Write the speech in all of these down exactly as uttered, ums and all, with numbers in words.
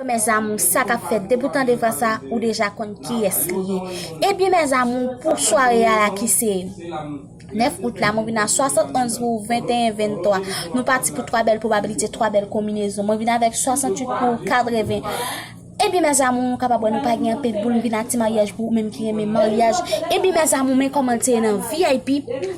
Mes amours, sa k ap fèt? Depi w tande vwa sa, ou deja konn kiyès li ye. Ebyen mes amours, pou sware a la ki se nèf out la, mwen vin a swasannonz pou venteyen venntwa. Nou pati pou twa bèl pwobabilite, twa bèl konbinezon. Mwen vin avèk swasannwit pou katreven. Ebyen mes amours, nou kapab wè nou pa gen anpil boul, m vin a ti maryaj pou ou menm ki renmen maryaj. Ebyen mes amours, men kòman l te ye nan V I P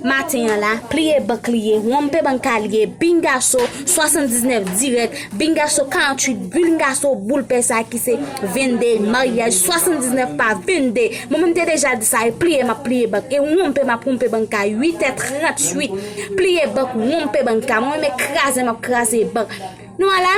maten an la. Pliye bank li ye, wonpe banka li ye, bingaso, swasanndiznèf dirèk, bingaso, karannwit, bingaso, boul pè sa ki se vennde, maryaj, swasanndiznèf pa vennde. Mwen menm te deja di sa, e pliye m ap pliye bank, e wonpe m ap wonpe banka, uit è trannwit. Pliye bank, wonpe banka, mwen menm e kraze m ap kraze bank. Nou wè la,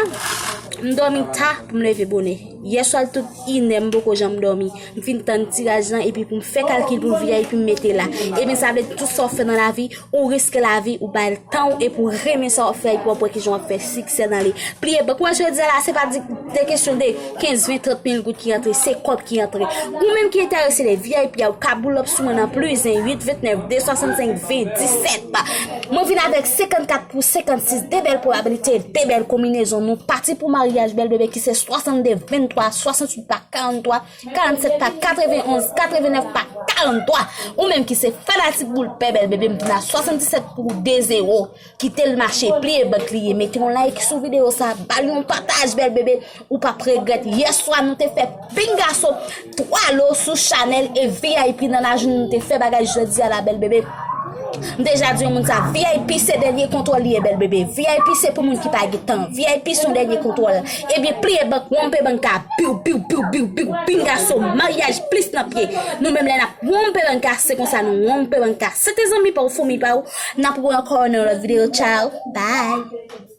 m dòmi ta pou m leve bonè. Yèswa tout inè m poko janm dòmi. M fin tann tiraj lan epi pou m fè kalkil pou V I P m mete la. Ebyen sa vle di tout sa w fè nan lavi, ou riske lavi, ou bay tan w epi w renmen sa w ap fè epi w ap wè kijan w ap fè siksè nan li. Pliye bank, wè jodi a la, se pa di de kesyon de kenz, ven, trant mil goud ki rantre, se kòb ki rantre. Ou menm ki enterese de V I P a, ou ka boul up sou mwen nan plis en uit ventnèf de swasannsenk ven disèt. Mwen vin avèk senkannkat pou senkannsis, de bèl pwobabilite, de bèl konbinezon. Nou pati pou maryaj bèl bebe ki se swasannde venntwa, swasannwit pa karanntwa, karannsèt pa katrevenonz, katrevennèf pa karanntwa. Ou menm ki se fanatik boul pè bèl bebe, m vin a swasanndisèt pou de zewo. Kite l mache, pliye bank li ye. Mete yon like sou videyo sa, ba l yon pataj bèl bebe. Ou p ap regrèt. Yèswa nou te fè pingaso twa lo sou chanèl e V I P nan lajounen nou te fè bagay jodi a la bèl bebe. M deja di yon moun sa, V I P se dènye kontwòl li ye bèl bebe. V I P se pou moun ki pa gen tan. V I P se yon dènye kontwòl. Ebyen pliye bank, wonpe banka, biw, biw, biw, biw, biw, pingaso, maryaj plis nan pye. Nou menm lè n ap wonpe banka, se konsa nou wonpe banka. Se te zanmi pa w, fanmi pa w. N ap wè ankò nan yon lòt videyo. Ciao, bye.